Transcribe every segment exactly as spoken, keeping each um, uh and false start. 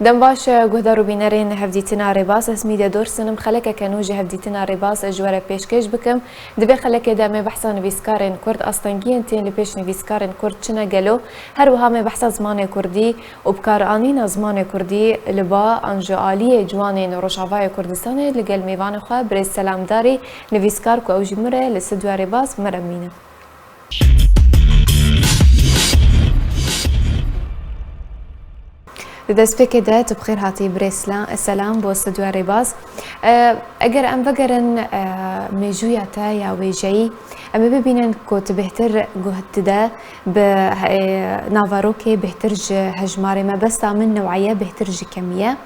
Dem baş, guhdar û bînerên Hevdîtina Rêbaz, ez Mîde Dorsin im. Xelekeke nû ji Hevdîtina Rêbaz ez ji we re pêşkêş bikim. Di vê xelekê de em ê behsa nivîskarên kurd, astengiyên tên li pêş nivîskarên kurd çi ne gelo, her wiha em ê behsa zimanê kurdî û bikaranîna zimanê kurdî li ba an ji aliyê ciwanên Rojavayê Kurdistanê li gel mêvanê xwe birêz Selam Darî, nivîskar ku ew jî min re li Sidûya Rêbaz, me re bimîne. Di destpêkê de tu bi xêr hatî birêz Sela-, Selam bo Sidûya Rêbaz. E, eger em vegerin, e, mêjûya te ya wêjeyî, em ê bibînin ku tu bêhtir guh dide bi, e, navarokê bêhtir ji hejmarê mebesta min neweye bêhtir ji kemî ye.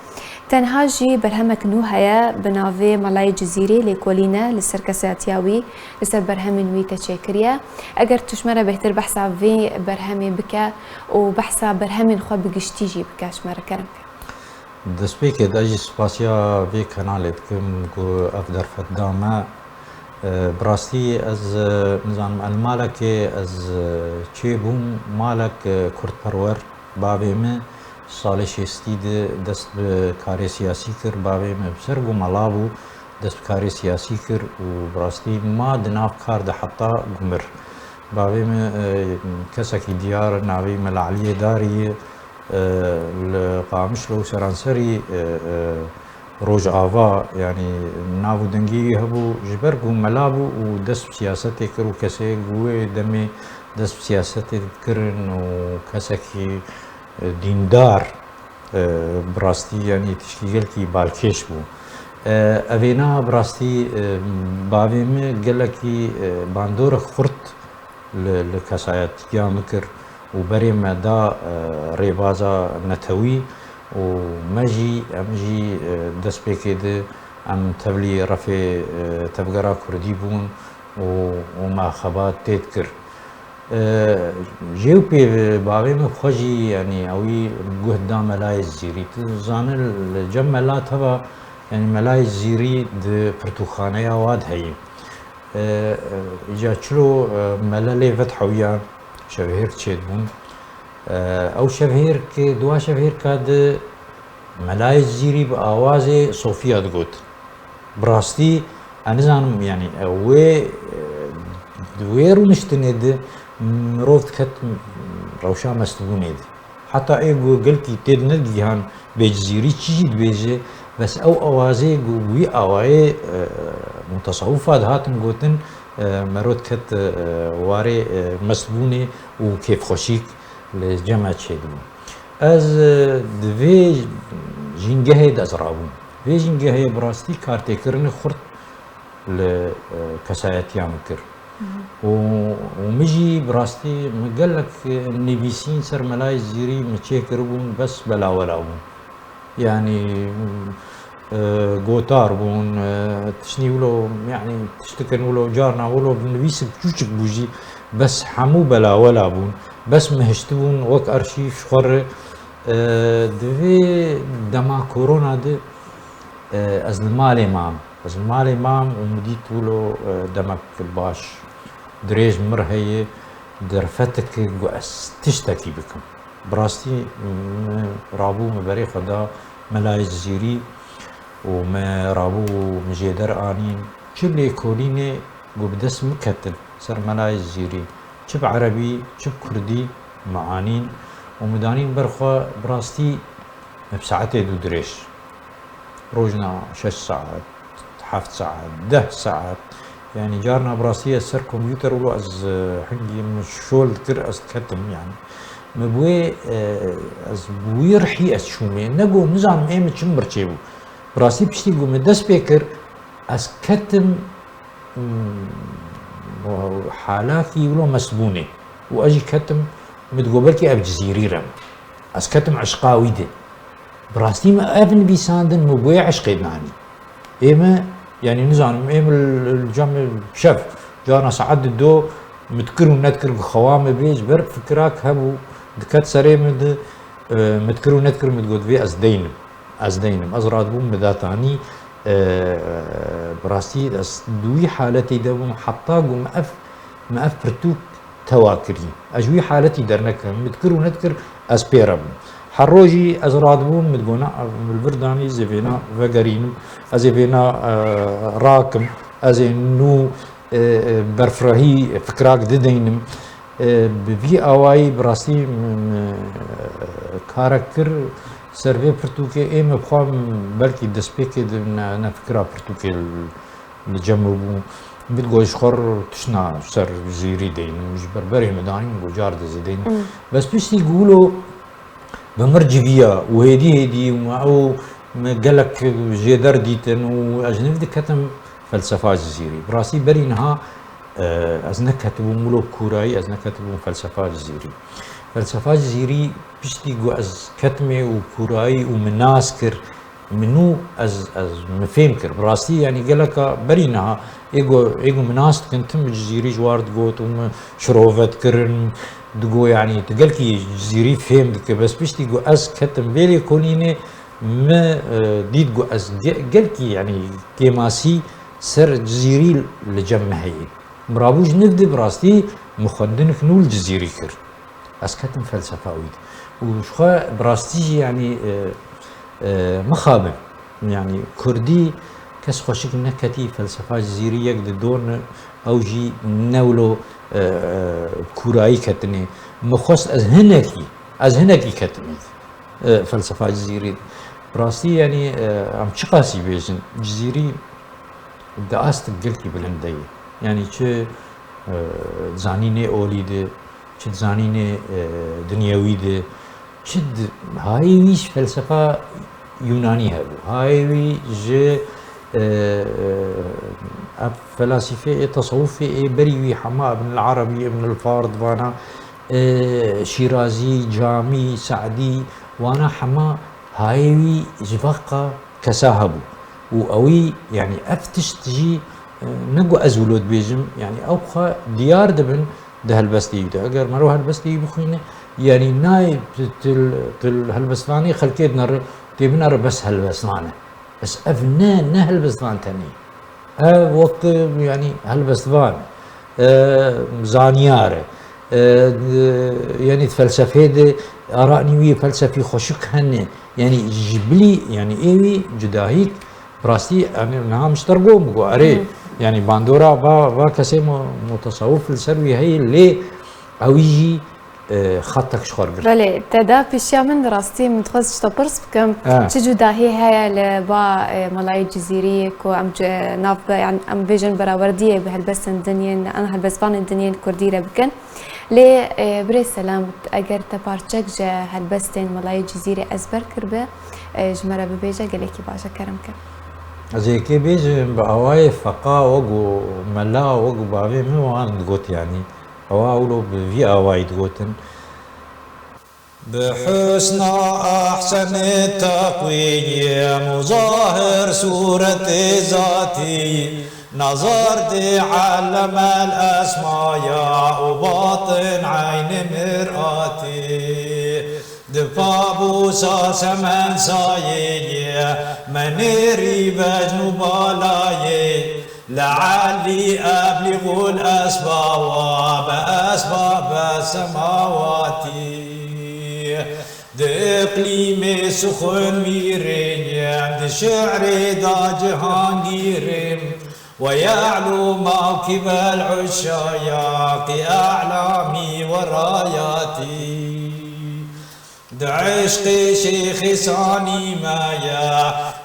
Tenha jî berhemek nû heye bi navê Melayê Cizîrî, lêkolîn e li ser kesayetiya wî, li ser berhemên wî te çêkiriye. Eger tu ji me re bêhtir behsa vê berhemê bike û behsa berhemên xwe bi giştî jî bike ji me re, kerem ke. Destpêkê de jî spasiya vê kanalê dikim ku ev derfet da me. E, bi rastî ez, e, nizanim, ez li malekê ez, e, çêbûm, malek, e, kurdperwer. Bavê min salê şêstî de dest bi karê siyasî kir. Bavê min bi ser ku mela bû, dest bi karê siyasî kir û bi rastî ma di nav kar de heta ku mir. Bavê min, e, kesekî diyar, navê Mela Eliyê Darî ye, e, li Qamişlo û seranserî, e, e, Rojava, yanî nav û dengê wî hebû, ji ber ku mela bû û dest bi siyasetê kir û kesê ku wê demê dest bi siyasetê dikirin û kesekî, e, dîndar, e, bi rastî, yanî tişkî gelkî balkêş bû. E, evêna bi rastî, e, bavê min gelekî, e, bandorek xurt li, li kesayetiya min kir û berê me da, e, rêbaza netewî û me jî, em jî, e, destpêkê de em tevlî refê, e, tevgera kurdî bûn û, û me xebat tê dikir. E, jê û pê bavê min xwe jî, yanî ewî guh da Melayê Zîrî. Tu zane li cem mela teva, yanî Melayê Zîrî di pirtûkxaneya wa de heye. E, e, îca çilo, e, mele lê vet hewiya şevhêrk çêdibûn. E, ew şevhêrk, di wa şevhêrka de Melayê Zîrî bi awazê Sofiya digot. Bi rastî, ez nizanim, yanî, e, wê, e, di wê rûniştinê de mirov diket rewşa mestbûnê de. Heta ê ku gelkî tê di negihan bê Cizîrî çi jî dibêje, bes ew awazê ku wî awayê, e, mutesawifa dihatin gotin, e, mero diket, e, warê, e, mestbûnê û kêfxweşîk li cem me çêdibû. Ez, e, di vê jîngehê de ez rabûm. Vê jîngehê bi rastî kartêkirinê xurt li, e, kesayetiya min kir. Û, û min jî bi rastî min gelek, e, nivîsîn ser Melayê Zîrî min çêkiribûn, bes belawela bûn. Yanî, e, gotar bûn, e, tiştî wilo, yanî tiştikin wilo, carna wilo nivîsik çûçik bû jî, bes hemû belawela bûn. Bes min hiştibûn wek arşîv ji xwe re. E, di vê dema korona de, e, ez li malê mam. Ez li malê mam û min dît wilo, e, demek baş dirêj mir heye, derfetik ku ez tiştekî bikim. Bi rastî min rabû, min berê xwe da Melayê Cizîrî û me rabû, min jêder anîn. Çi lêkolînê ku bi dest min ketin ser Melayê Cizîrî, çi bi erebî, çi bi kurdî, min anîn û min danîn ber xwe. Bi rastî me bi saetê du dirêj. Rojna şeş saet, heft saet, deh saet. Yanî carna bi rastî ez ser kompûter wilo ez, e, hingî min şol dikir, ez diketim yanî. Me bi wê, e, ez bi wî rihî ez çûmê. Ne got, nizanim ê min çi min birçê bû. Bi rastî piştî ku min dest pê kir, ez ketim, mm, halakî wilo mestbûnê. Û ez jî ketim, min digot belkî ev Cizîrî re. Ez ketim eşqa wî de. Bi rastî min ev nivîsandin min bo yê eşqê danî. Ê min, yanî nizanim, ê min li, li cem şev, carna saet di do min dikir û nedikir ku xewa min bê, ji ber fikirak hebû, diket serê min de, e, min dikir û nedikir min digot vê ez deynim, ez deynim. Ez radibûm min datanî, e, bi rastî ez di wî haletê de bûm, heta ku min ev, min ev pirtûk tewa kirî. Ez ji wî haletî dernekevim. Min dikir û nedikir ez pê re bûm. Her rojî ez radibûm, min digot, "Na, min li vir danî, ez ê vêna vegerînim, ez ê vêna, e, rakim, ez ê nû, e, e, berfirehî fikrak dideynim." E, bi vî awayî bi rastî min, e, karek kir ser vê pirtûkê, ê min bi xwe belkî destpêkê di ne, ne fikra pirtûkê li cem min bû. Min digot, "Ji xwe re tiştna ser Cizîrî deynim, ji ber berê min danî, min got, car dizî deynim." Hmm. Bes piştî ku wilo bi mir civiya û hêdî hêdî û me ew me gelek jêder dîtin û ez ji nîv diketim felsefa Cizîrî. Bi rastî berî niha, e, ez neketibûm wilo kûrayî, ez neketibûm felsefa Cizîrî. Felsefa Cizîrî piştî ku ez ketimê û kûrayî û min nas kir, min nû ez, ez min fêm kir. Bi rastî, yanî geleka berî niha ê ku, ê ku min nas dikin, tim bi Cizîrî ji war digot û min şirove dikirin, digot, yanî tu gelkî Cizîrî fêm dike. Bes piştî ku ez ketim vê lêkolînê, min, e, dît ku ez ge-, gelkî, yanî kêmasî ser Cizîrî li cem min heye. Min rabû ji nîv de bi rastî min xwendinek nû li Cizîrî kir. Ez ketim felsefa wî de. Û ji xwe bi rastî jî, yanî, e, e, mixabin. Yanî kurdî kes xweşik neketî, felsefa Cizîrî yek di don ew jî ne wilo, e, e, kûrayî ketinê. Min xwest ez hinekî, ez hinekî ketimê, e, felsefa Cizîrî. Bi rastî, yanî, e, em çiqasî bêjin, Cizîrî di astek gelkî bilind de ye. Yanî çi, e, zanînê olî de, çi di zanînê, e, dinyewî de, çi di, hayê wî ji felsefa Yûnanî hebû. Hayê wî ji, e, e, ev felasîfê ê tesewufê ê berî wî hema Ibn el Arabî, Ibn el Fard vana, e, Şîrazî, Camî, Se'dî, wana hema hayê wî ji veqa kesa hebû. Û ewî, yanî ev tişt jî, e, ne ku ez wilo dibêjim, yanî ew xwe diyar dibin di helbestê wî de. Eger mero helbestê wî bixwîne, yanî nayê tu, tu, tu helbestvanê xelkê dinere, tê binere bes helbestvan e. Bes ev ne, ne helbestvan tenê. Ev wek, yanî helbestvan, e, zanyar e. E, yanî felsefê de aranî wî felsefî xweşik hene. Yanî ji bilî, yanî ê wî cudahîk, bi rastî, yanî niha min ji te re got, min got, erê, Hmm. yanî bandora va, va kesê mu-, mutasawif li ser wî heye, lê ewî jî, e, xetek ji xwe re girt. Belê, te da pêşiya min, bi rastî min dixwest ji te pirs bikim, Ha. çi cudahî heye li ba, e, Melayê Cizîrî ku em ci-, nav be, yan em bêjin berawerdiyê bi helbestên din yên, an helbestvanên din yên kurdî re bikin? Lê, e, birêz Selam, eger te parçek ji helbestên Melayê Cizîrê ezber kiribe, e, ji me re bibêje, gelekî baş e, kerem ke. Ez ê yekê bêjim, bi awayê feqa wek û mela, wek û bavê min wan digot, yanî, ewa wilo bi vî awayî digotin. Bi husna ehsenê teqwîyê, muzahir sûretê zatî, nazar dê ellemel esmaya û batin eynê miratî. Di pabûsa semen sayê ye, menêrî vecn û balayê, le'ellî eblîgûl esbawa be esbabe semawatî. Di iqlîmê sixun mîrê ye, di şi'rê da cihangîrim, we ye'lû mawkîbel uşayaqî e'lamî werayatî. Di eşqê şêxê sanî me ye,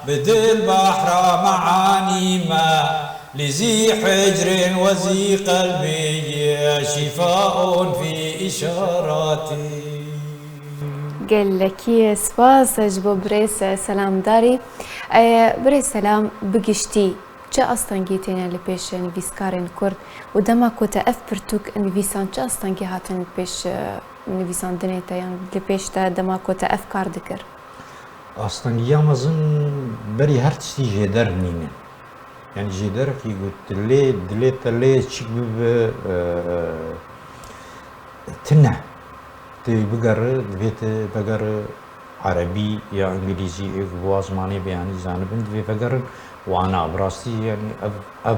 bi dil behra meanî me, li zî hicrên we zî qelbê ye, şîfaon fî îşaratî. Gelekî spas ji bo birêz Selamdarî. E, birêz Selam, bi giştî çi astengî têne li pêş nivîskarên kurd û dema ku te ev pirtûk nivîsan, çi astengî hatin li pêş, e, nivîsandinê te yan li pêş te dema ku te ev kar dikir? Astengiya mezin berî her tiştî jêder nîne. Yanî jêderekî ku dilê, dilê te lê çik bibe, e, tune. Tu bigere, divê tu vegere erebî ya îngilîzî, ê ku bi wa zimanê beyanî zanibin, divê vegerin wana. Bi rastî, yanî ev, ev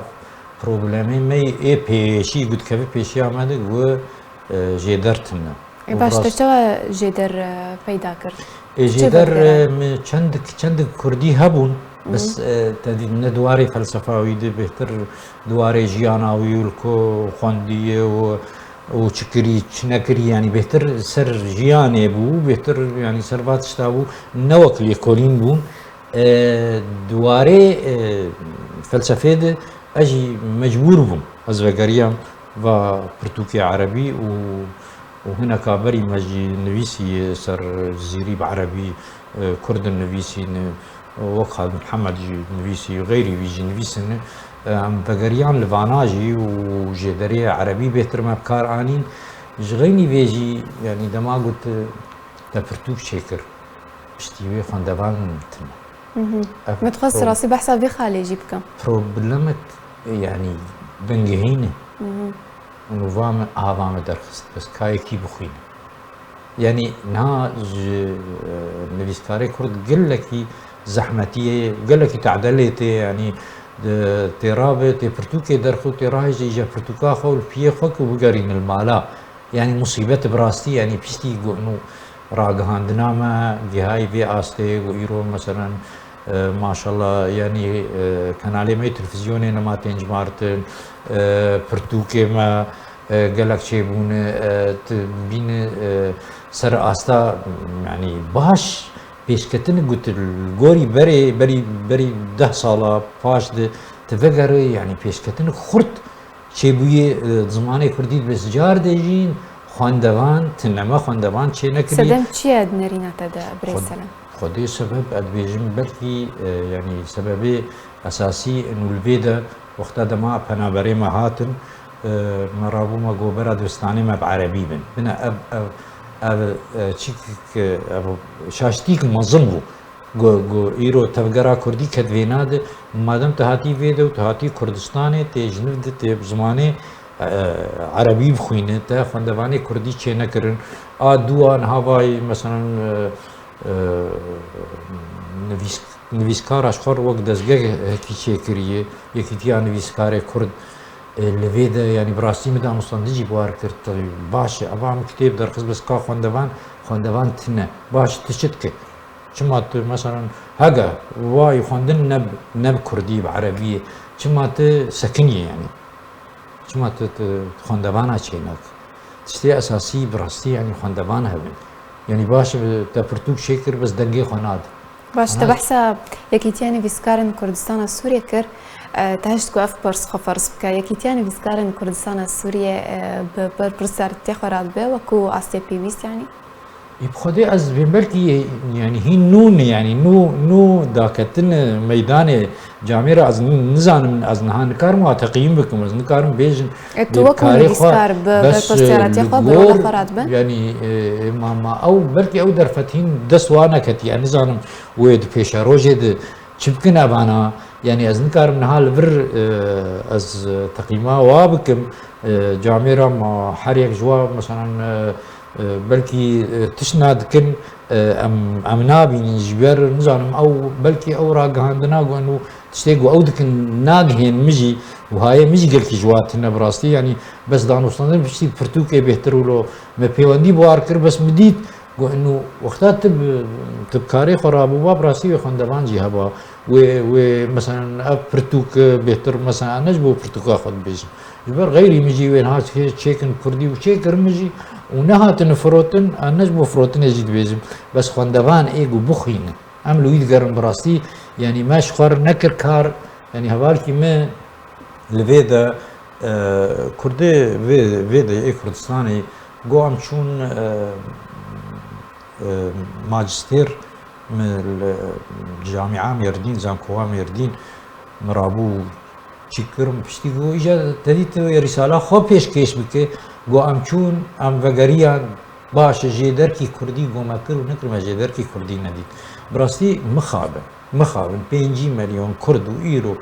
problemê me yê ê pêşî ku dikeve pêşiya me de ku, e, jêder tune. Ê, Û baş, bi te rast- çawa jêder, e, peyda kir? Ê, jêder, e, min çendik, çendik kurdî hebûn, bes, e, te dî ne di warê felsefa wî de, bêhtir di warê jiyana wî û li ku xwendiye û, û çi kirî, çi nekirî, yanî bêhtir ser jiyanê bû, bêhtir, yanî ser va tişta bû, ne wek lêkolîn bûn. E, di warê, e, felsefê de ez jî mecbûr bûm. Ez vegeriyam va pirtûkê erebî û û hineka berî me jî nivîsî ser Cizîrî bi erebî, e, Kurd in nivîsîn, e, wek Xalid Mihemed jî nivîsî, xeyrî wî jî nivîsin, e, em vegeriyan li vana jî û jêderê erebî bêhtir me bi kar anîn. Ji xeynî vê jî, yanî dema got, e, te pirtûk çêkir, piştî wê xwendevan tune. Mhm. Ev Min dixwest pro- rastî behsa vê xalê jî bikim. Problemek, yanî bingehîn e. Mhm. Û va min ava min derxist, bes ka yekî bixwîne. Yanî niha ji, e, nivîskarê kurd gelekî zehmetî ye, gelekî tedelê tê, yanî di, tê rabe, tê pirtûkê derxu, tê rahêje îja pirtûka xwe û li piyê xwe ku bigerîne li mala. Yanî musîbet bi rastî, yanî piştî ku nû ragihandina me gihayî vê astê ku îro meselen, e, maşallah, yanî, e, kanalê me yê televîzyonê nema tên cimartin, e, pirtûkê me, e, gelek çêbûne, e, tu bîne, e, ser asta, yanî baş pêşketin ku tu li gorî berê, berî, berî deh sala paş de tu vegere, yanî pêşketin xurt çêbûyê, e, zimanê kurdî dibe. Ji car de jî xwendevan tune, me xwendevan çê nekiriye. Sedem çi ye di nerîna te de, birêz Xwed-, Selam? Xwedê sebeb, ez dibêjim, belkî, e, yanî sebebê esasî nû li vê de wexta dema penaberê me hatin, e, me rabû me got bera dibistanê me bi erebî bin. Bine ev, ev, ev, e, çîk, ev şaştîk mezin bû. Got, got, îro tevgera kurdî ket vêna de, madem tu hatî vê de û tu hatî Kurdistanê, tê ji nû de tê bi zimanê, e, erebî bixwîne, te xwendevanê kurdî çênekirin. A dûa niha vay, meselen, e, e, nivîs-, nivîskara ji xwe re wek dezgehekî çêkiriye, Yekîtiya Nivîskarê Kurd, e, li vê de, yanî bi rastî min danûstandin jî bi war kir, tabii, baş e, eva min kitêb derxist, bes ka xwendevan, xwendevan tune. Baş, tu çi dike? Çima tu, meselen, hege, vay xwendin ne bi, ne bi kurdî, bi erebî ye. Çima tu sekiniyê, yanî? Çima tu, tu xwendevana çênak? Tiştê esasî bi rastî, yanî xwendevan hebin. Yanî baş e, te pirtûk çêkir, bes dengê xwe nade. Baş, te Ana- behsa Yekîtiya Nivîskarên Kurdistana Sûriyê kir. E, te hişt ku ev pirs xwe ferz bike. Yekîtiya Nivîskarên Kurdistana Sûriyê, e, bi berpirsiyarîtê xwe radibe, wekû astê pêwîst, yanî? Ê, bi Xwedê ez dibêm belkî, yanî hîn nû ne, yanî nû, nû daketin meydanê camêra ez ni-, nizanim, ez niha nikarim wa teqîm bikim, ez nikarim bêjim. E, tu wekû nivîskar bi berpirsiyarîtê xwe, bi rola xwe radibe? Yanî, e, e, ma, ma ew, belkî ew derfet hîn dest wa neketiye, ez nizanim wê di pêşerojê de çi bikin evana, yanî ez nikarim niha li vir, e, ez teqîma wa bikim, e, camêra ma her yek ji wa, meselen, e, e, belkî, e, tişt nadikin, e, em, em nabînin ji ber, nizanim, ew, belkî ew ragihandina ku eno tiştê ku ew dikin nagihên min jî, û hayê min jî gelkî ji wa tune bi rastî, yanî bes danûstandin piştî pirtûkê bêhtir wilo me pêwendî bi war kir, bes min dît, Got, inu wexta tu bi, tu bi karê xwe rabûba, bi rastî wê xwendevan jî heba. Wê, wê, meselen, ev pirtûk bêhtir, meselen, ez ne ji bo pirtûka xwe dibêjim. Ji ber xeyrî min jî wê niha çê-, çêkin kurdî û çêkirin min jî û nehatine firotin, ez ne ji bo firotinê jî dibêjim. Bes xwendevan ê ku bixwîne. Em li wî digerin bi rastî, yanî me ji xwe re nekir kar, yanî hevalkî min li vê de, e, kurdê vê, vê de yê Kurdistanê, Go em çûn, e, e, macistêr, min li Camia Mêrdîn, Zankoa Mêrdîn, min rabû çî kirim, piştî go, îca te dît wê rîsala xwe pêşkêş bike, go em çûn, em vegeriyan, baş e, jêderkî kurdî go me kir û nekir, me jêderkî kurdî nedît. Bi rastî mixabin, mixabin, pêncî milyon kurd û îro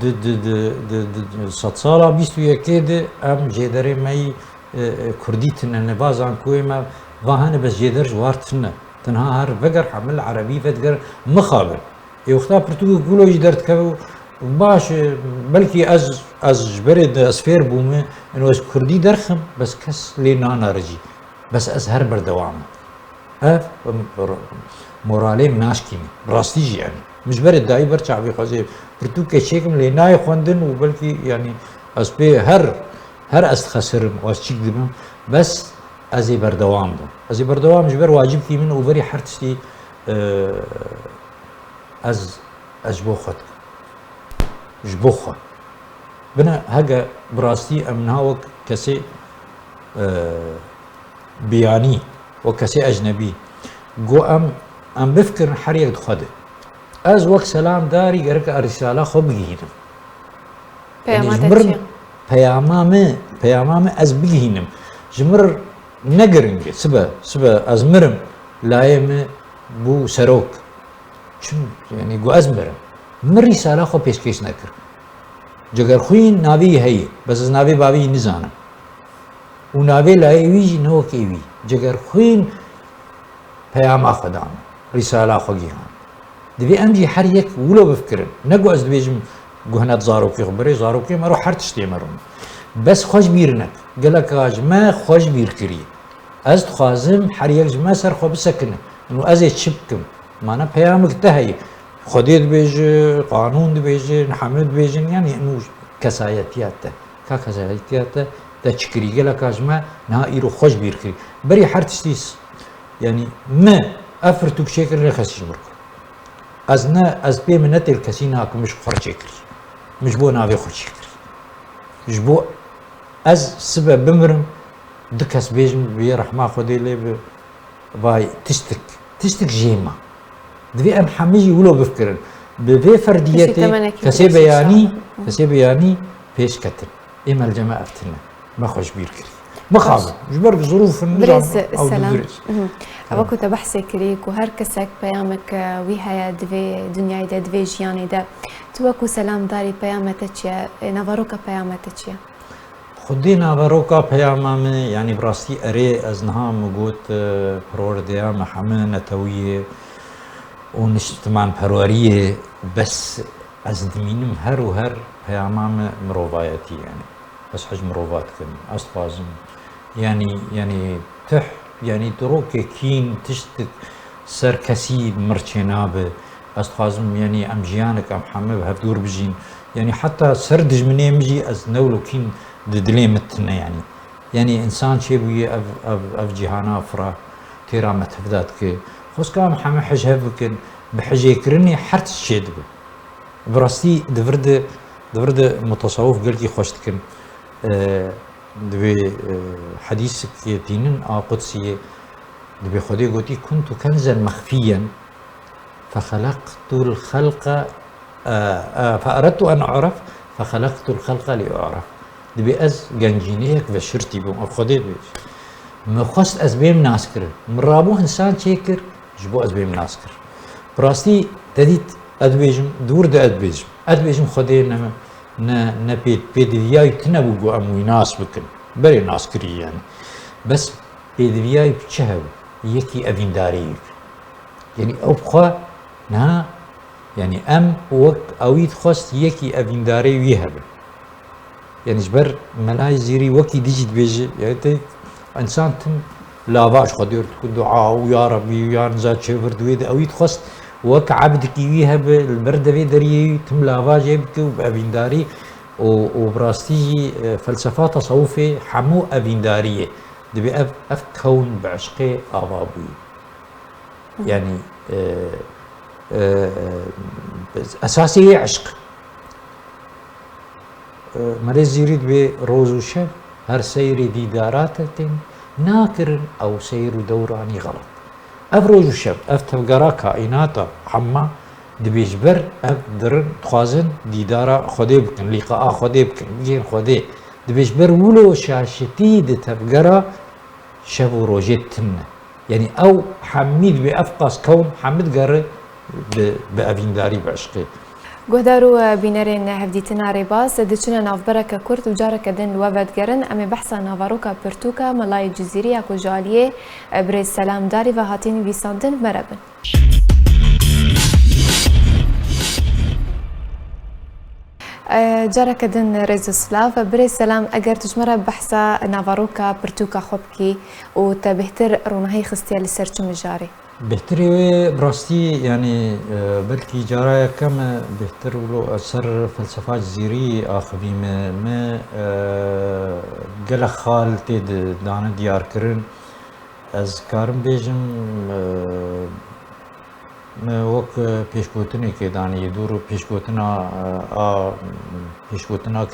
di, di, di, di, di sedsala bîst û yekê de em jêderê me yî e, e, kurdî tune ne, va zankoyê me va hene, bes jêder ji war tune. Tenha her veger hemil erebî vediger mixabin. Ê wexta pirtûkê gulo jî derdikeve û baş, e, belkî ez, ez ji berê de ez fêr bûme, ino ez kurdî derxim, bes kes lê nanare jî. Bes ez her berdewam im. Ev, em, r-, Moralê min naşkîne. Rastî jî yani. Min ji berê dayî ber çavê xwe zê pirtûkê çêkim lê nayê xwendin û belkî yani ez pê her, her ez dixesirim û ez çîk dibim. Bes ez ê berdewam bim. Ez ê berdewam ji ber wacibkî min û berî her tiştî, e, ez, ez ji bo xwe dikim. Ji bo xwe. Bine hege bi rastî em niha wek kesê, e, biyanî, wek kesê ecnebî, ku em, em bifikirin her yek di xwe de. Ez wek selamdarî gerek ez rîsala xwe bigihînim. Yanî Peyama ji te min çi ye? Peyama me, peyama me ez bigihînim. Ji min ne giring e. Sibe, sibe ez mirim, layê me bû serok. Çim, yanî ku ez mirim. Min rîsala xwe pêşkêş nekir. Cegerxwîn navê wî heye, bes ez navê bavê wî nizanim. Û navê layê wî jî ne wekê wî. Cegerxwîn peyama xwe da min. Rîsala xwe gihand. Divê em jî her yek wilo bifikirin. Ne ku ez dibêjim ku hene di zarokê xwe, berê zarokê me ro her tiştê me ro. Bes xwe ji bîr nek. Geleka ji me xwe ji bîr kirî. Ez dixwazim her yek ji me ser xwe bisekine. Û ez ê çi bikim? Mana peyamik te heye. Xwedê dibêje, qanûn dibêje, Mihemed dibêjin, yanî nû kesayetiya te. Ka kesayetiya te, te çi kirî? Geleka ji me niha îro xwe ji bîr kirî. Berî her tiştî s-, yanî me ev pirtûk çêkir ne kesî ji min kir. Ez ne, ez pê min ne têl kesî nakim, min ji xwe çêkir. Min ji bo navê xwe çêkir. Ji bo ez sibe bimirim, du kes bêjin, bi rehma Xwedê lê bi, vay, tiştik, tiştik jê ma. Divê em hemî jî wilo bifikirin. Bi vê ferdiyetê, temenekî kesê dirêj beyanî, inşallah. Kesê beyanî pêş ketin. Ê melceme ev tine. Me xwe ji bîr kirî. Mixabin. Ji ber zirûfin, Birêz nizanim, ew Selam. Dirêj. Mhm. Ewa ku te behsê kirî ku her kesek peyamek, e, wî heye di vê dinyayê de, di vê jiyanê de. Tu wekû selamdarî peyama te çi ye? E, naveroka peyama te çi ye? Xwedê naveroka peyama min, yanî bi rastî erê ez niha min got, e, perwerdeya me heme netewiyê û niştimanperweriyê, bes ez dimînim her û her peyama me mirovayetî, yanî ez hej mirova dikim, ez dixwazim, yanî, yanî tih, yanî dirokê kîn, tiştik ser kesî mir çênabe. Ez dixwazim, yanî em jiyanek, em heme bi hevdûr bijîn. Yanî heta ser dijminê min jî ez ne wilo kîn di dilê min tine, yanî. Yanî însan çêbûye ev, ev, ev cîhana fira têra me tevda dike. Xwezka em heme hij hev bikin, bi hijêkirinê her tişt çêdibe. Bi rastî di vir de, di vir de mutasawif gelkî xweş dikin. E, Divê, e, hedîsek tînin a Qudsiyê, divê Xwedê gotî, "Kuntu kenzen mexfiyen, fexelaqtul xelqa, e, e, fe'eredtu en u'ref, fexelaqtul xelqa li u'ref." Divê ez gencîneyek veşirtî bûm, ev Xwedê dibêje. Min xwest ez bêm naskirin. Min rabû însan çêkir, ji bo ez bêm nas kir. Bi rastî te dît, ez dibêjim, di wir de ez dibêjim. Ez dibêjim Xwedê ne, ne, ne pê, pêdiviyayî tune bû ku em wî nas bikin. Berê nas kirî yani. Bes pêdiviyayî bi çi hebû? Yekî evîndarê wî bi. Yani ew bi xwe niha, yani em wek ewî dixwest yekî evîndarê wî hebin. Yani ji ber Melayê Zîrî wekî dî jî dibêje, yani te însan tim lava ji Xwedê re dike dua û ya Rebî û ya niza çêvir di wê de ewî dixwest wek ebdikî wî hebe li ber devê deriyê wî tim lava jê bike û bi evîndarî û, û bi rastî jî, e, felsefa tesewufê hemû evîndarî ye. Dibê ev, ev kewn bi eşqê ava bûye. Yani, e, e, esasê yê eşq. Melê Zîrî dibê roz û şev her seyrê dîdara te tên nakirin, ew seyr û dewranî xelet. Ev roj û şev, ev tevgera kaînata hemma dibê ji ber ev dirin dixwazin dîdara Xwedê bikin, lîqaa Xwedê bikin, bigihên Xwedê. Dibê ji ber wilo şaşitî di tevgera şev û rojê tune. Yanî ew hemî dibê ev qas kewn hemî digere bi, bi evîndarî, bi eşqê. Guhdar û bînerên Hevdîtina Rêbaz, diçine navbereke kurt û careke din li we vedigerin, em ê behsa naveroka pirtûka Melayê Cizîrî ya ku ji aliyê birêz Selam Darî ve hatî nivîsandin, me re bin. E, careke din rêz û silav. Birêz Selam, eger tu ji me re behsa naveroka pirtûka xwe bikî û te bêhtir ronahî xistiye li ser çi mijarê? Bêhtirê wê bi rastî, yanî, e, belkî cara yekem e, bêhtir wilo ez ser felsefa Cizîrî axivîme. Me, e, gelek xal tê de dane diyarkirin. Ez karim bêjim, e, me wek, e, pêşgotinekê danî, dûr pêşgotina, e, a pêşgotina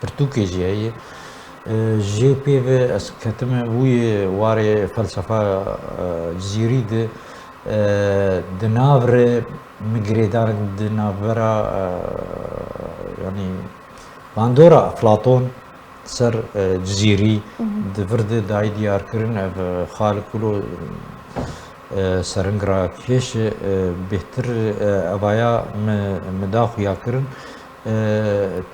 pirtûkê jî heye. E, jê pê ve ez ketime wî warê felsefa, e, Cizîrî de, e, di nav re min girêdanek di navbera, e, yanî bandora Eflaton ser, e, Cizîrî di vir de dayî diyarkirin, ev, e, xalik wilo, e, seringra kêş e, bêhtir, e, evaya min, min da xuya kirin. E,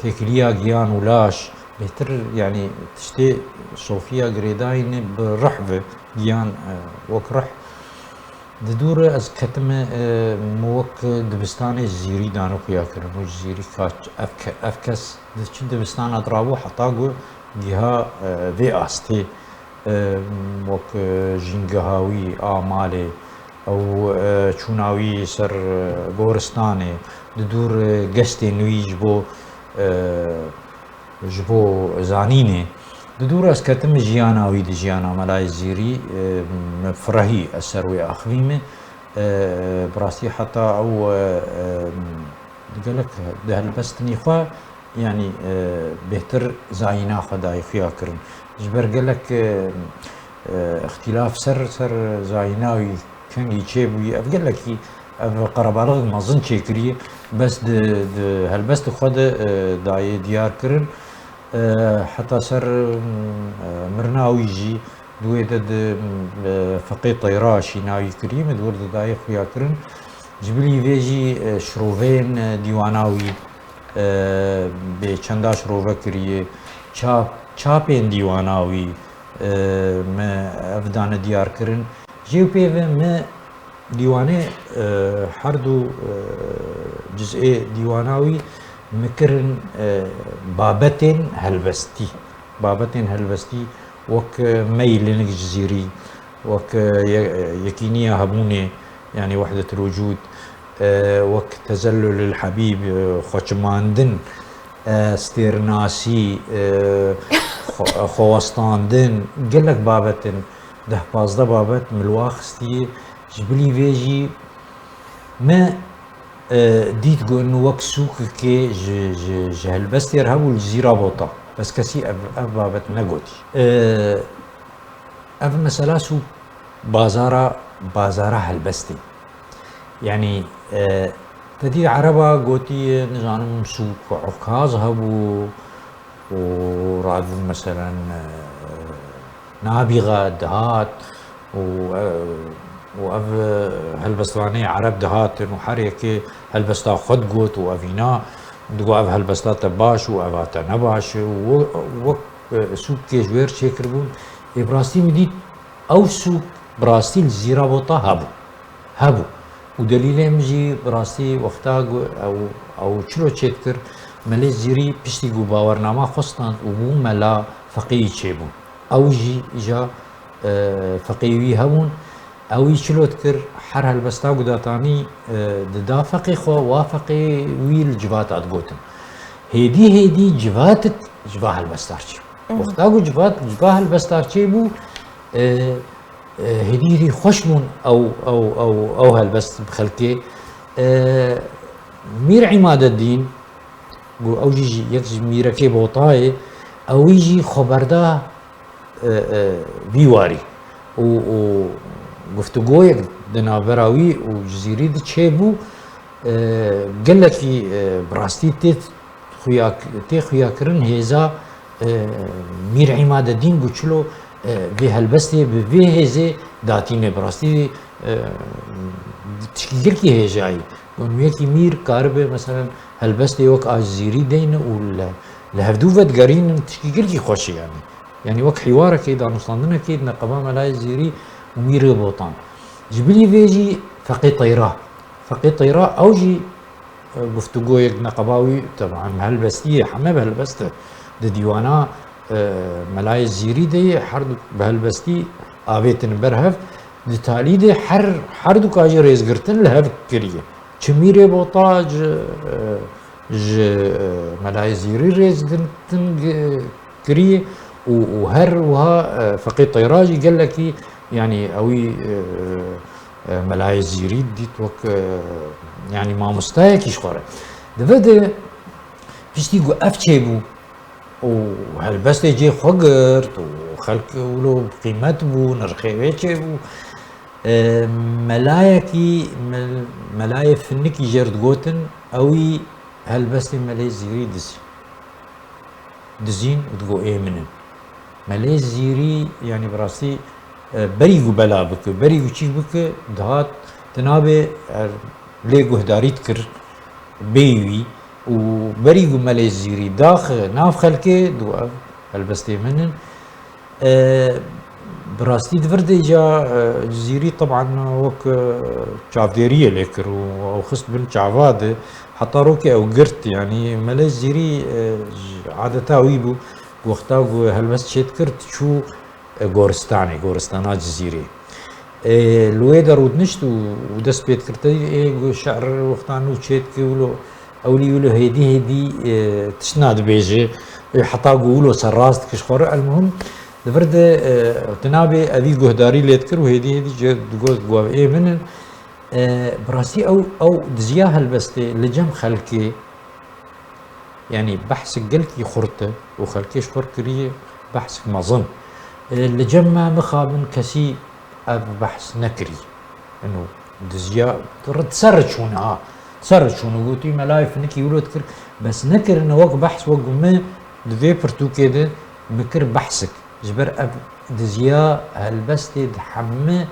têkiliya giyan û laş, bêhtir, yanî tiştê sofiya girêdayî ne bi ruh ve, giyan, e, wek ruh. Di dû re ez ketime, e, min wek dibistanê Cizîrî dane xuya kirin û Cizîrî ka ev ke-, ev kes di çi dibistana de rabû heta ku giha, e, vê astê, e, wek, e, jîngeha wî a malê, ew, e, çûna wî ser, e, goristanê, di dû re gestên wî ji bo, e, ji bo zanînê. Di dû re ez ketim jiyana wî, di jiyana Melayê Cizîrî, e, min firehî ez ser wê axivîme. E, bi rastî heta ew, e, e, gelek di helbestinî xwe, yanî, e, bêhtir zayîna xwe dayî xuya kirin. Ji ber gelek, e, e, îxtîlaf ser, ser zayîna wî kengî çêbûyî. Ev gelekî, ev qerebalixek mezin çêkirî, bes di, di helbestê xwe de, e, dayê diyar kirin. E, heta ser, e, mirina wî jî di wê de di, e, Feqê Teyra şîna wî kirî, min di wir de dayê xuya kirin. Ji bilî vê jî, e, şiroveyên, e, dîwana wî, e, bê çenda şirove kiriye. Çap, çapên dîwana wî, e, me ev dane diyar kirin. Jê û pê ve me dîwanê, e, her du, e, ciz'ê dîwana wî me kirin, e, babetên helbestî. Babetên helbestî wek, e, meylinik Cizîrî, wek, e, ye-, yekîniya hebûnê, yanî wehdetul wucûd, e, wek tezellulil hebîb, e, xweçimandin, e, stêrnasî, e, xwe-, xwewestandin, gelek babet in, deh pazdeh babet min li wa xistiye. Ji bilî vê jî me, e, dît ku in wek sûkekê ji, ji, ji helbestê re hebû li Cizîra Bota. Bes kesî ev, ev babet negotî. E, ev mesela sûk bazara, bazara helbestê. Yanî, e, te dî ereba gotî, nizanim, sûk Ukaz hebû û radibû, meselen, e, Nabîxa dihat û, e, û ev, e, helbestvanê ereb dihatin û her yekê helbesta xwe digot û evîna digot, ev helbesta te baş û eva te ne baş e û we-, wek, e, sûkê ji wê re çêkiribûn. Ê bi rastî min dît, ew sûk bi rastî li Cizîra Bota hebû. Hebû. Û delîlê min jî bi rastî wexta ku ew, ew çilo çêdikir, Melê Cizîrî piştî ku bawernama xwe stand û bû mela, feqîyî çêbûn. Ew jî îja, e, feqîyê wî hebûn. Ew î çilo dikir, her helbesta ku datanî, e, dida feqê xwe, wa feqê wî li civata digotin. Hêdî hêdî civatik ji va helbestar çêbû. Wexta ku civat ji va helbestar çêbû, e, e, hêdî hêdî xweş bûn ew, ew, ew, ew helbest bi xelkê. E, Mîr Îmadeddîn, ku ew jî ji, yek ji mîrekê Botayê, ewî jî xwe berda, e, e, vî warî û, û guftûgoyek di navbera wî û Cizîrî de çêbû, e, gelekî, e, bi rastî tê xuya-, tê xuyakirin hêza, e, Mîr Îmadeddîn ku çilo, e, vê helbestê bi vê hêzê datîne. Bi rastî, e, tişkî gelkî hêjayî. Gonûyekî mîr karibe, meselen, helbestê wek a Cizîrî deyne û li, li hevdû vedigerînin, tişkî gelkî xweş e, yanî. Yanî wek hîwarekê, danûstandinekê di neqeba Melayê Cizîrî û Mîrê Botan. Ji bilî vê jî Feqê Teyra. Feqê Teyra ew jî, e, guftûgoyek di neqeba wî, teban bi helbestî ye, heme bi helbest e. Di dîwana, e, Melayê Cizîrî de ye, her du bi helbestî avêtin ber hev. Di talî de her, her du ka jî rêzgirtin li hev kiriye. Çi Mîrê Botac, e, ji, e, Melayê Zîrî rêzgirtin gi-, kiriye û, û her wiha, e, Feqê Teyra jî gelekî, yanî ewî, e, e, Melayê Zîrî dît wek, e, yanî mamostayekî ji xwe re. Di vê de piştî ku ev çêbû, û helbestê cê xwe girt û xelk wilo bi qîmet bû, nirxê wê çêbû. E, melayekî, mel-, melayê finikî jê re digotin, ewî helbestê Melê Zîrî dizî-, dizîn û digo ê min in. Melê Zîrî, yanî bi rastî, e, berî ku bela bike, berî ku çîk bike, dihat, tu nabê, er, lê guhdarî dikir bêyî wî û berî ku Melê Zîrî daxe nav xelkê, digo ev helbestê min in. E, bi rastî di vir de ca, e, Zîrî teban wek, e, çavdêriyê lê kir û ew xist bin çava de, heta rokê ew girt, yanî Melê Zîrî, e, ji adeta wî bû, wexta ku helbest çêdikir, diçû e, goristanê, goristana Cizîrê. E, li wê de rûdinişt û, û dest pê dikir, te ê ku şer wexta nû çêdike wilo, ewlî wilo hêdî hêdî, e, tiştna dibêje, e, heta ku wilo serrast dike ji xwe re. Elmuhim, li vir de, e, tu nabê evî guhdarî lê dikir û hêdî hêdî jê digot ku ev ê min in. E, bi rastî ew, ew diziya helbestê li cem xelkê, yanî behsik gelkî xurt e û xelkê ji xwe kiriye behsik mezin. E, li cem me mixabin kesî ev behs nekirî. Ino diziya ser çûne ha. Ser çûne gotî melayê finikî wilo dikir. Bes nekirine wek behs wek min di vê pirtûkê de min kir behsik. Ji ber ev diziya helbestê di hemî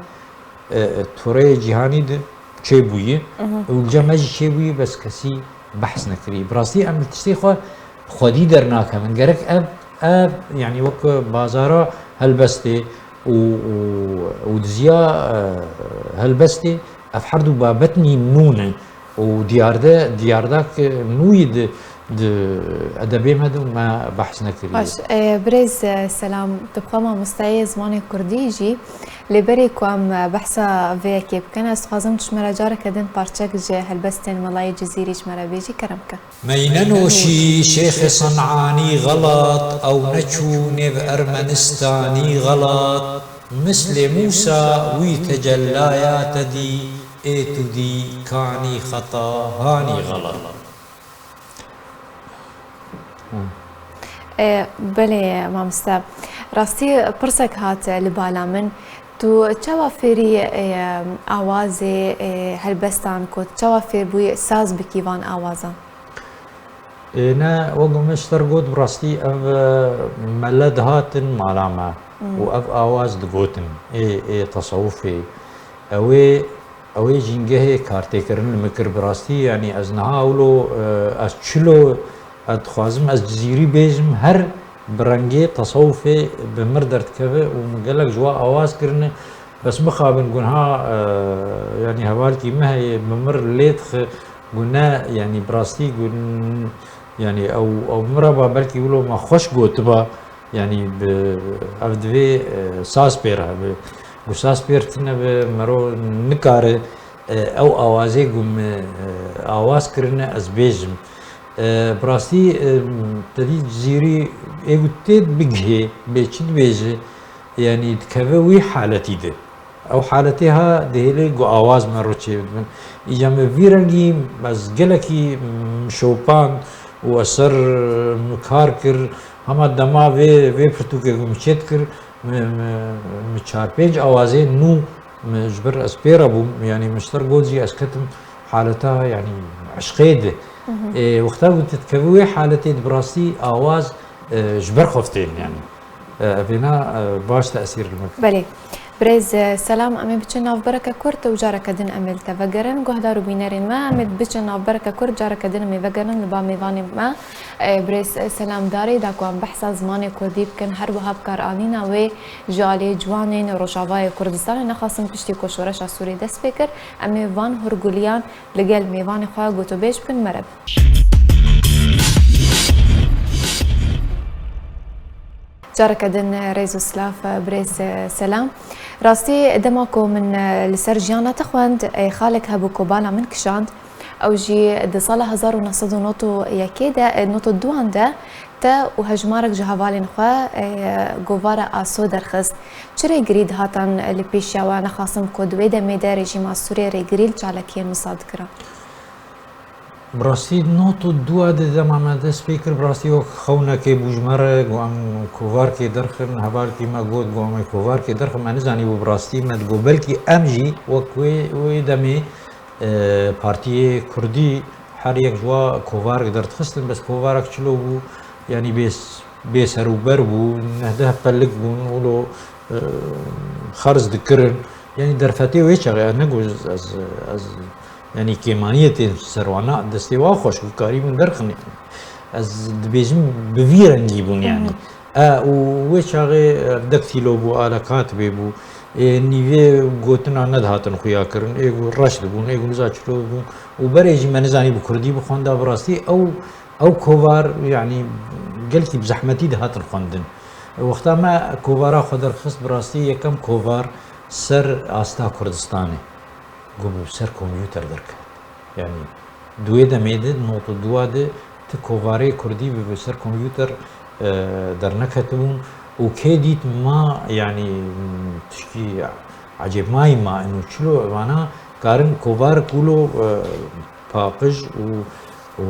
e, e, toreyê cîhanî de çêbûyî. Mhm. Û li cem me jî çêbûyî, bes kesî behs nekirî. Bi rastî em li tiştê xwe xwedî dernakevin. Gerek ev, ev, yanî wek bazara helbestê û, û, û diziya, e, helbestê, ev her du babetnî nû ne. Û diyarde, diyardak nûyî di, di edebê me de me behs nekiriye. Baş, e, birêz, e, Selam, tu bi xwe mamosteyê zimanê kurdî jî, lê berê ku em, e, behsa vê yekê bikin, ez dixwazim tu ji me re careke din parçek ji helbestên Melayê Cizîrî ji me re bêjî, kerem ke. Meynenoşî Şêxê Sen'anî xelat, ew neçû nêv Ermenistanî xelat. Mislê Mûsa wî tecellaya te dî, ê tu dî kanî xeta hanî xelat. E, belê, mamoste. Rastî pirsek hat li bala min. Tu çawa fêrî, e, awazê, e, helbestan kot? Çawa fêr bûyî saz bikî van awazan? Ê, ne, wek min ji te re got, bi rastî ev, e, mele dihatin mala me Hmm. û ev awaz digotin, ê, ê tesewufê. Ew ê, ew ê jîngehê kartêkirin li min kir, bi rastî, yanî ez niha wilo, e, ez çilo, ez dixwazim ez Cizîrî bêjim, her bi rengê tesewufê bi mir derdikeve û min gelek ji we awaz kirine. Bes mixabin ku niha, e, yanî hevalkî me heye, bi mir lê dixe, ku ne, yanî bi rastî ku n-, yanî ew, ew miraba belkî wilo me xweş gotiba, yanî bi, ev divê, e, saz pêr hebe. Ku saz pêr tine be, mero nikare, e, ew awazê ku me, e, awaz kirine ez bêjim. E, bi rastî, e, te dî Cizîrî ê ku tê bigihê, bê çi dibêje, yanî dikeve wî haletî de. Ew haletê ha dihêlê ku awaz me re çê bidibin. Îca me vî rengî ez gelekî, mm, şopand û ez ser, mm, kar kir. Hema dema vê, vê pirtûkê ku min çê dikir, min, min, min çar pênc awazê nû min ji ber ez pê re bûm. Yanî min ji te re got jî ez ketim haleta, yanî eşqê de. Mhm. Ê, wexta ku tu dikevî wê haletê de bi rastî awaz, e, ji ber xwe tên, yanî. E, evêna, e, baş tesîr li min. Belê. Birêz, e, Selam, em ê biçin navbereke kurt û careke din em ê li te vegerin. Guhdar û bînerên me, em ê biçin navbereke kurt, careke din em ê vegerin li ba mêvanê me. E, birêz, e, Selam Darê, da ku em behsa zimanê kurdî bikin, her wiha bi kar anîna wê ji aliyê ciwanên Rojavayê Kurdistanê. Nexasim piştî ku şoreşa Sûrê dest pê kir, em ê van hurguliyan li gel mêvanê xwe gotûbêj bikin, mere bin. Careke din rêz û silav, birêz Selam. Rastî dema ku min li ser jiyana te xwend, xalek hebû ku bala min kişand. Ew jî di sala hezar û neh sed û nod û yekê de, nod û duan de te û hejmarek ji hevalên xwe govara Aso derxist. Çi rêgirî dihatan li pêşiya we? Nexasim ku di wê demê de rejîma Sûriyê rêgirî li çalakiyên wisa dikira. Bi rastî nod û dua de dema me dest pê kir, bi rastî wek xewnekê bû ji me re, got em kovarkê derxin, hevalkî me got, got em ê kovarkê derxin, me nizanîbû bi rastî, me digot belkî em jî wek wê, wê demê, e, partiyê kurdî her yek ji wa kovarek derdixistin, bes kovarek çilo bû, yanî bê, bê ser û ber bû, neh deh pelik bûn, wilo, e, xerz dikirin. Yanî derfetê wê çaxê, ez negot ez, ez, yanî kêmaniyê tên ser wan, na, destê wan xweş bû, karîbûn derxin. Ez dibêjim bi vî rengî bûn yanî. E, û wê çaxê ev dek tîlo bû, aleka tibê bû. Ê nîvê gotina nedihatin xuya kirin, ê ku reş dibûn, ê ku niza çilo dibûn. Û berê jî me nizanî bi kurdî bixwenda, bi rastî ew, ew kovar, yanî gelkî bi zehmetî dihatin xwendin. Wexta me kovara xwe derxist, bi rastî yekem kovar ser asta Kurdistanê. Got bi ser kompûter derket. Yanî di wê demê de, nod û dua de, ti kovarê kurdî bi, bi ser kompûter, e, derneketibûn û kê dît ma, yanî, tişkî ecêbmayî ma, ino çilo evana karin kovar kulo, e, paqij û, û,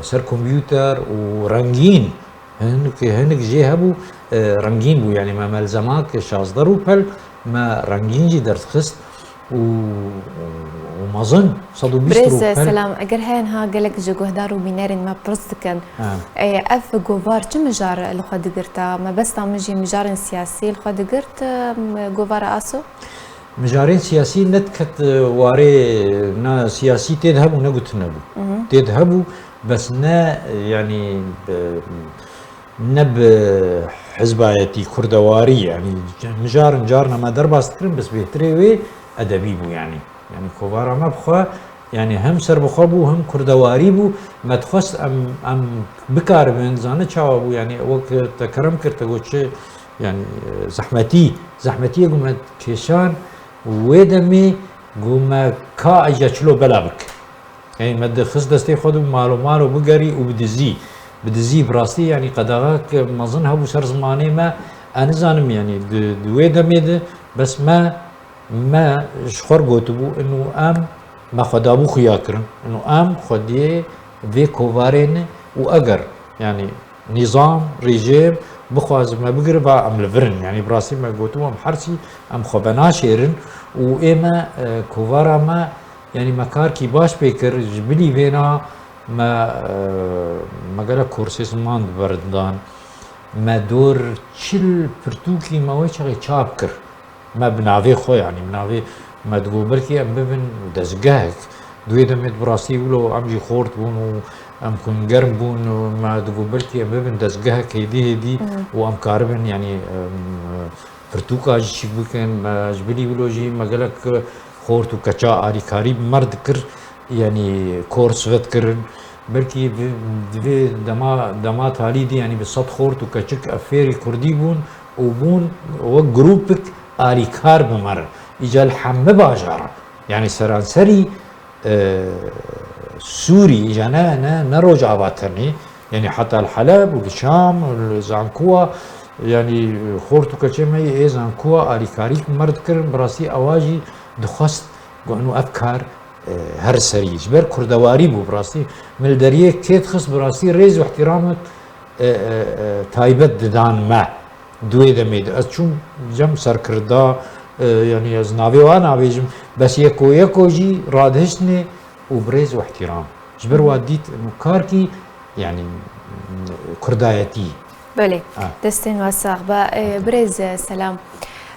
e, ser kompûter û rengîn. Hinek, hinek jê hebû, e, rengîn bû. Yanî me melzemak şazdeh rûpel, me rengîn jî derdixist û, û mezin, sed û bîst rûpel. Birêz Selam, eger heye niha gelek ji guhdar û bînerên me pirs dikin, e, ev govar çi mijar li xwe digirta? Mebesta min jî mijarên siyasî li xwe digirt, e, govara Aso? Mijarên siyasî ne diket, e, warê, ne siyasî tê de hebû, ne gotine bû. Tê de hebû, bes ne, e, yanî, e, ne bi hizbayetî, kurdewarî, yanî mijarin carna me derbas dikirin, bes bêhtirê wê edebî bû yanî. Yanî kovara me bi xwe, yanî hem serbixwe bû, hem kurdewarî bû. Me dixwest em, em bikaribin, zane çawa bû, yanî wek te kerem kir, te got çi, yanî, e, zehmetî, zehmetiyê ku me kêşan, wê demê ku me ka eja çilo bela bik. Ey me dixist destê xwe de malo malo bigerî û bidizî. Bidizî bi rastî, yanî qedexek mezin hebû ser zimanê me. Ez nizanim, yanî di, di wê demê de bes me, me ji xwe re gotibû, ino em, me xwe dabû xuya kirin. Ino em xwediyê vê kovarê ne û eger, yanî, nîzam, rejîm bixwaze me bigire, ba em li vir in. Yanî bi rastî me gotibû, em hersî, em xwe venaşêrin û ê me, e, kovara me, yanî me karkî baş pê kir, ji bilî vêna me, e, me gelek korsê ziman di ber dan. Me dor çil pirtûkî me wê çaxê çap kir. Me bi navê xwe, yanî bi navê me digot belkî em bibin dezgehek. Di wê demê de bi rastî wilo em jî xort bûn û em xwîngerm bûn û me digot belkî em bibin dezgehek hêdî hêdî û em karibin, yanî, em, pirtûka jî çîk bikin. Me ji bilî wilo jî me gelek xort û keça alîkarî bi me re dikir, yanî kors vedkirin. Belkî bi, di vê dema, dema talî de, yanî bi sed xort û keçik ev fêrî kurdî bûn û bûn wek grûpik alîkar bi me re. Îca li hemî bajara, yanî seranserî, e, Sûrî, îca ne, ne, ne Rojava tenê, yanî heta li Heleb û li Şam û li Zankuwa, yanî xort û keçê me yê ê Zankuwa alîkarî bi me re dikirin, bi rastî ewa jî dixwest ku ino ev kar e, her serî. Ji ber kurdewarî bû, bi rastî min li deriyê kê dixist, bi rastî rêz û ihtiramê, e, e, e, taybet didan me. Di wê demê de ez çûm cem serkirda, e, yanî ez navê wan nabêjim, bes yeko yeko jî radihiştinê û bi rêz û ihtiram. Ji ber wa dît û karkî, yanî, kurdayetî. Belê, destên we sax be. E, birêz, e, Selam.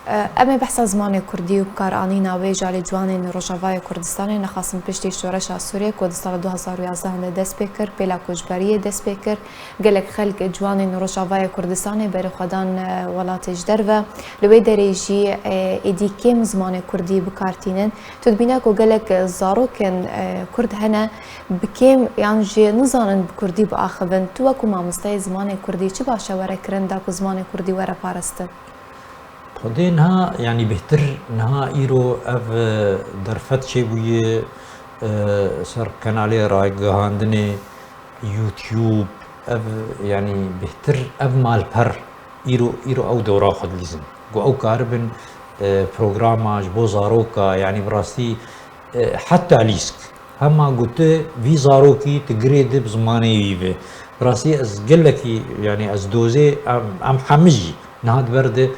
Em ê behsa zimanê kurdî û bikaranîna wê ji alî ciwanên Rojavayê Kurdistanê, nexasim piştî şoreşa Sûriyê ku di sala du hezar û yazdeh de dest pê kir, pêla koçberiyê dest pê kir, gelek xelk ciwanên Rojavayê Kurdistanê berê xwe dan, e, welatê ji derve. Li wê derê jî, e, êdî kêm zimanê kurdî bi kar tînin. Tu dibîne ku gelek zarokên, e, kurd hene bi kêm yan jî nizanin bi kurdî biaxivin. Tu wekû mamosteyê zimanê kurdî çi başe were kirin da ku zimanê kurdî were parastin? Xwedê niha, yanî bêhtir niha îro ev, e, derfet çêbûye, e, ser kanalê ragihandinê, YouTube, ev, yanî bêhtir ev malper îro, îro ew dewra xwe dilîzin. Ku ew karibin, e, programa ji bo zaroka, yanî bi rastî, e, heta lîsk. Hema gote vî zarokî tu girê di bi zimanê wî ve. Bi rastî ez gelekî, yanî ez dozê em, em hemî jî niha di ber de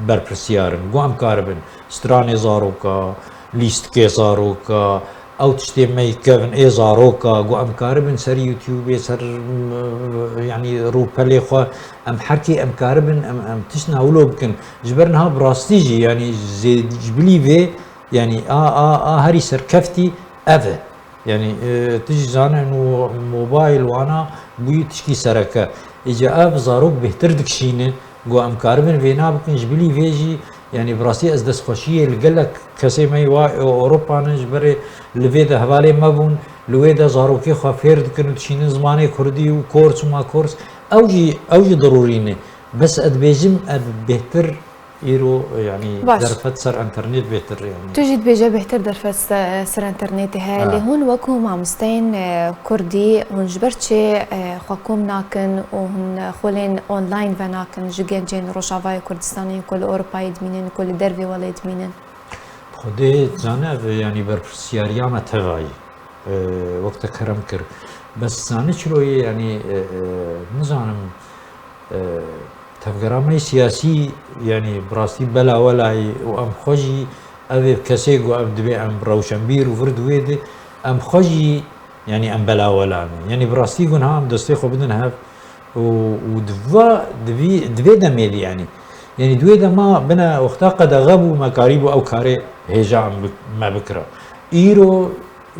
berpirsiyar in. Ku em karibin stranê zaroka, lîstikê zaroka, ew tiştê me yî kevin ê zaroka, ku em karibin ser YouTubeê, ser, m, yanî rûpelê xwe, em herkê em karibin, em, em tiştna wilo bikin. Ji ber niha bi rastî jî, yanî zê-, ji bilî vê, yanî a, a, a herî serkeftî ev e. Yanî, e, tu jî zane, û mobayl wana bûyî tişkî sereke. Îca ev zarok bêhtir dikişîne, ku em karibin vêna bikin, ji bilî vê jî, yanî bi rastî ez destxweşiyê li gelek kesê me yî wa, e, Ewropa ne, ji berê li vê de hevalê me bûn, li wê de zarokê xwe fêr dikin û dişînin zimanê kurdî û kors û makors. Ew jî, ew jî dirûrî ne. Bes ez dibêjim, ev bêhtir Îro, yanî Baş. Derfet ser enternet bêhtir, yanî. Tu jî dibêje bêhtir derfet se-, ser enternetê heye. Ha. Lê hûn wekû mamosteyên, e, kurdî, hûn ji ber çi, e, xwe kom nakin û hûn xwelên online venakin ji gencên Rojavayê Kurdistanê ku li Ewropayê dimînin, ku li dervê welê dimînin? Xwedê zane, ev, yanî berpirsiyariya me tevayî. E, wek te kerem kir. Bes zane çilo ye, yanî, e, e, nizanim, e, tevgera me yê siyasî, yanî bi rastî bela welayî û em xwe jî ev ê kesê ku ev divê em rewşenbîr û vir di wê de, em xwe jî, yanî em bela wela ne. Yanî bi rastî ku niha em destê xwe bidin hev û, û di va, di vî, di vê demê de yanî. Yanî di wê dema bine wexta qedexe bû, me karîbû ew karê hêja em bi-, me bikira. Îro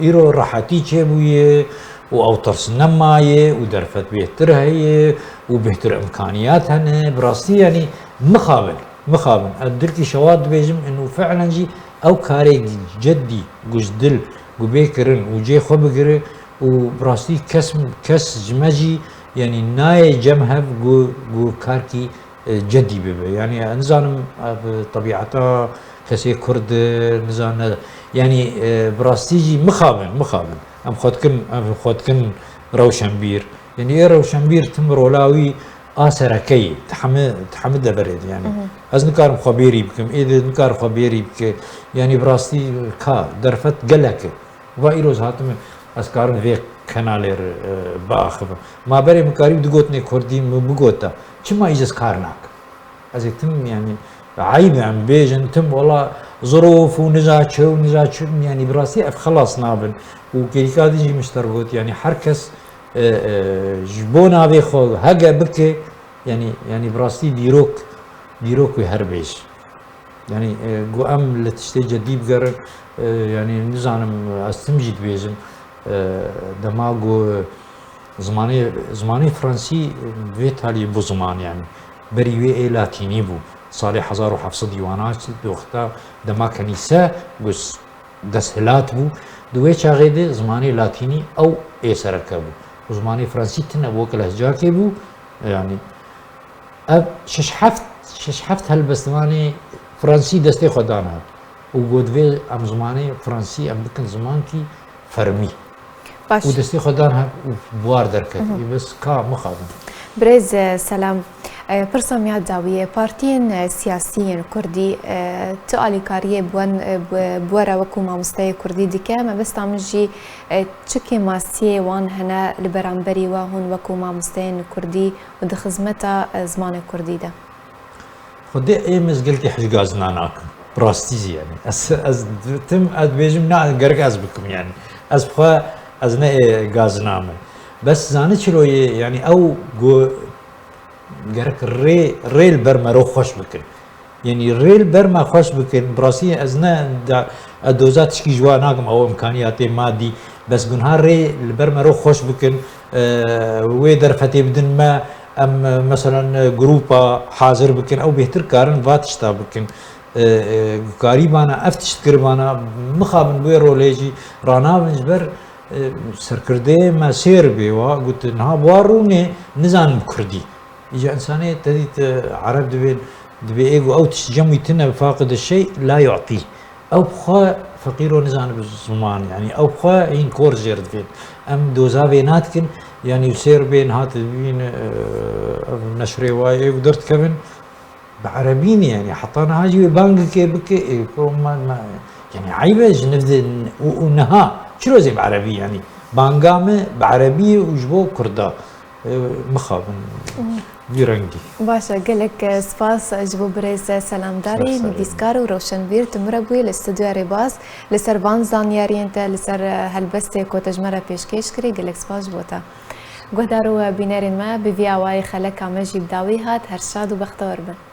Îro rehetî çêbûye û ew tirs nemaye û derfet bêhtir heye û bêhtir imkaniyat hene. Bi rastî, yanî mixabin, mixabin. Ez dilkî şewat dibêjim, û fi'len jî ew karê ceddî, ku ji dil, ku bê kirin û cê xwe bigire û bi rastî kes, kes ji me jî, yanî nayê cem hev ku, ku karkî e, cedî bibe. Yanî, e, nizanim, e, bi tebîeta kesê Kurd, e, nizane, yanî, e, bi rastî jî mixabin, mixabin. Em xwe dikin, em xwe dikin rewşenbîr. Yanî, ê rewşenbîr tim rola wî a sereke ye. Di hemî, di hemî deverê de, yanî. Hı hı. Ez nikarim xwe bêrî bikim, ê de nikare xwe bêrî bike. Yanî, bi rastî ka, derfet gelek e. Va îro ez hatime, ez karim vê kenalê re, e, biaxivim. Ma berê min karî digotinê kurdî, min bigota. Çima îj ez kar nakim? Ez ê tim, yanî, eyb e em bêjin, tim wela zirof û niza çi û niza çi, yanî, bi rastî ev xelas nabin. Û kêlîka din jî min ji te re got, yanî, her kes, e, e, ji bo navê xwe hege bike, yanî, yanî, bi rastî dîrok, dîrok wê her bêj. Yanî, e, ku em li tiştê cedî bigerin, e, yanî, nizanim, ez tim jî dibêjim, e, dema ku zimanê, zimanê fransî vê talî bû ziman, yanî, berî wê ê latînî bû. Salê hezar û heft sed wana çi, di wexta dema kenîse ku s-, desthilat bû, di wê çaxê de zimanê latînî ew ê sereke bû. Û zimanê fransî tine bû, wek lehcakê bû, yanî, Ev şeş heft, şeş heft helbestvanê fransî destê xwe dan hev û got, "Vê em zimanê fransî em bikin zimankî fermî." Baş. Û destê xwe dan hev û buwar derket. Mhm. Ê bes ka mixabin. Birêz, e, Selam, e, pirsa miya dawiyê, partiyên, e, siyasî yên kurdî, e, tu alîkariyê bi wan, e, bi, bi we re wekû mamosteyê kurdî dike? Mebesta min jî, e, çi kêmasiyê wan hene li beramberî we hûn wekû mamosteyên kurdî û di xizmeta, e, zimanê kurdî de? Xwedê ê min ez gelkî hej gazina nakim. Bi rastî jî, yanî. Ez, ez tim, ez dibêjim, na, gerek ez bikim, yanî. Ez bi xwe, ez ne ê gazina me. Bes zanî çilo ye, yanî, ew ku gerek rê, rê li ber mero xweş bikin. Yanî rê li ber me xweş bikin, bi rastî ez ne da-, ez doza tişkî ji wan nakim, ew imkaniyatê madî, bes gunha rê li ber me re xweş bikin, e, wê derfetê bidin me, em, e, meselan, e, grûpa hazir bikin, ew bêhtir karin va tişta bikin. E, e, gukarîbana, ev tişt kiribana, mixabin wê rolê jî ranabin ji ber, e, serkirdeyê me sêr bê wa, got, niha bi wa rûnê nizanin bi kurdî. Îca însanê te dît, e, ereb dibên, dibê ê ku ew tişt cem wî tune, faqid şey la yu'tî. Ew bi xwe feqîr û nizane bi ziman, yanî ew bi xwe hîn kor jêr dibên. Em doza vê nadikin, yanî sêr bên hat dibîn, e, ev neşrê wayê ê ku derdikevin, bi erebî ne, yanî heta niha jî wê bangekê bike, ê, ku me, me, yanî eyb e ji niv de n-, û, û niha, çi rozê bi erebî, yanî banga me bi erebî ye û ji bo kurda. E, mixabin vî rengî. Baş e, gelek, e, spas ji bo birêz Selamdarî, Spas, nivîskar û rewşenbîr tu min re bûyî li stûdyoya Rêbaz, li ser van zanyariyên te, li ser, e, helbestê ku te ji me re pêşkêş kirî, gelek spas ji bo te. Guhdar û, e, bînerên me, bi vî awayî xeleka me jî bi dawî hat, her şad û bextewar bin.